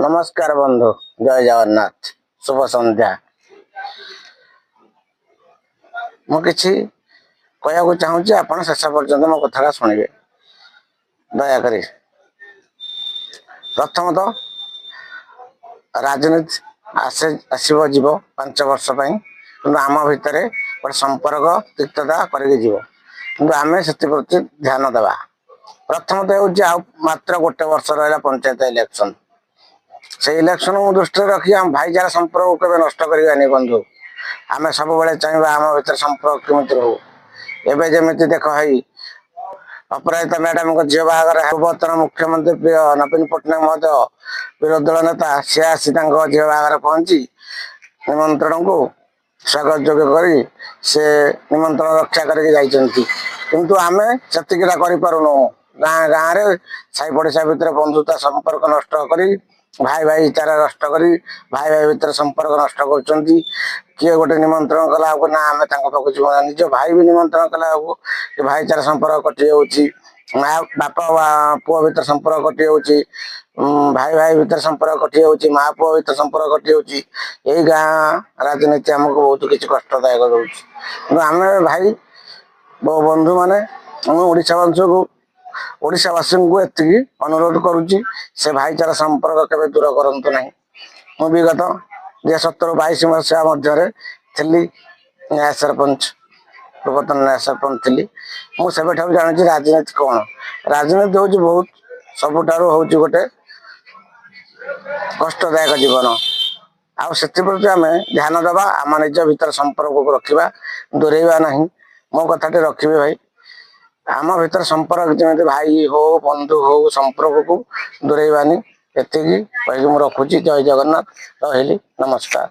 ନମସ୍କାର ବନ୍ଧୁ, ଜୟ ଜଗନ୍ନାଥ, ଶୁଭ ସନ୍ଧ୍ୟା। ମୁଁ କିଛି କହିବାକୁ ଚାହୁଁଛି, ଆପଣ ଶେଷ ପର୍ଯ୍ୟନ୍ତ ମୋ କଥାଟା ଶୁଣିବେ ଦୟାକରି। ପ୍ରଥମତଃ, ରାଜନୀତି ଆସେ, ଆସିବ, ଯିବ 5 ବର୍ଷ ପାଇଁ, କିନ୍ତୁ ଆମ ଭିତରେ ଗୋଟେ ସମ୍ପର୍କ ତିକ୍ତତା କରିକି ଯିବ। କିନ୍ତୁ ଆମେ ସେଥିପ୍ରତି ଧ୍ୟାନ ଦେବା। ପ୍ରଥମତଃ ହେଉଛି, ଆଉ ମାତ୍ର ଗୋଟେ ବର୍ଷ ରହିଲା ପଞ୍ଚାୟତ ଇଲେକ୍ସନ। ସେଇ ଇଲେକ୍ସନକୁ ଦୃଷ୍ଟିରେ ରଖି ଆମ ଭାଇଚାରା ସମ୍ପର୍କକୁ କେବେ ନଷ୍ଟ କରିବାନି ବନ୍ଧୁ। ଆମେ ସବୁବେଳେ ଚାହିଁବା ଆମ ଭିତରେ ସମ୍ପର୍କ କେମିତି ରହୁ। ଏବେ ଯେମିତି ଦେଖ ଭାଇ, ଅପରାଜିତା ମ୍ୟାଡାମଙ୍କ ଝିଅ ବାହାଘର, ପୂର୍ବତନ ମୁଖ୍ୟମନ୍ତ୍ରୀ ପ୍ରିୟ ନବୀନ ପଟ୍ଟନାୟକ ମହୋଦୟ, ବିରୋଧୀ ଦଳ ନେତା, ସେ ଆସି ତାଙ୍କ ଝିଅ ବାହାଘର ପହଞ୍ଚି ନିମନ୍ତ୍ରଣକୁ ସ୍ୱାଗତ ଯୋଗ୍ୟ କରି ସେ ନିମନ୍ତ୍ରଣ ରକ୍ଷା କରିକି ଯାଇଛନ୍ତି। କିନ୍ତୁ ଆମେ ସେତିକିଟା କରିପାରୁନୁ। ଗାଁ ଗାଁରେ, ସାହି ପଡ଼ିଶା ଭିତରେ ବନ୍ଧୁତା ସମ୍ପର୍କ ନଷ୍ଟ କରି, ଭାଇ ଭାଇଚାରା ନଷ୍ଟ କରି, ଭାଇ ଭାଇ ଭିତରେ ସମ୍ପର୍କ ନଷ୍ଟ କରୁଛନ୍ତି। କିଏ ଗୋଟେ ନିମନ୍ତ୍ରଣ କଲା ବେଳକୁ, ନା, ଆମେ ତାଙ୍କ ପାଖକୁ ଯିବୁ ନା। ନିଜ ଭାଇ ବି ନିମନ୍ତ୍ରଣ କଲା ବେଳକୁ ଏ ଭାଇଚାରା ସମ୍ପର୍କ କଟି ଯାଉଛି। ମା ବାପା ପୁଅ ଭିତରେ ସମ୍ପର୍କ କଟି ଯାଉଛି, ଭାଇ ଭାଇ ଭିତରେ ସମ୍ପର୍କ କଟି ଯାଉଛି, ମା ପୁଅ ଭିତରେ ସମ୍ପର୍କ କଟି ଯାଉଛି। ଏଇ ଗାଁ ରାଜନୀତି ଆମକୁ ବହୁତ କିଛି କଷ୍ଟଦାୟକ ଦଉଛି। କିନ୍ତୁ ଆମେ ଭାଇ ବନ୍ଧୁମାନେ, ମୁଁ ଓଡ଼ିଶାବାସୀଙ୍କୁ ଏତିକି ଅନୁରୋଧ କରୁଛି, ସେ ଭାଇଚାରା ସମ୍ପର୍କ କେବେ ଦୂର କରନ୍ତୁ ନାହିଁ। ମୁଁ ବିଗତ 2017-22 ମସିହା ମଧ୍ୟରେ ଥିଲି ନ୍ୟାୟ ସରପଞ୍ଚ, ପୂର୍ବତନ ନ୍ୟାୟ ସରପଞ୍ଚ ଥିଲି। ମୁଁ ସେବେଠାରୁ ଜାଣିଛି ରାଜନୀତି କ'ଣ। ରାଜନୀତି ହେଉଛି ବହୁତ, ସବୁଠାରୁ ହେଉଛି ଗୋଟେ କଷ୍ଟଦାୟକ ଜୀବନ। ଆଉ ସେଥିପ୍ରତି ଆମେ ଧ୍ୟାନ ଦେବା, ଆମ ନିଜ ଭିତରେ ସମ୍ପର୍କକୁ ରଖିବା, ଦୂରେଇବା ନାହିଁ। ମୋ କଥାଟି ରଖିବେ ଭାଇ। ଆମ ଭିତରେ ସମ୍ପର୍କ ଯେମିତି ଭାଇ ହଉ, ବନ୍ଧୁ ହଉ, ସମ୍ପର୍କକୁ ଦୂରେଇବାନି। ଏତିକି କହିକି ମୁଁ ରଖୁଛି। ଜୟ ଜଗନ୍ନାଥ, ରହିଲି, ନମସ୍କାର।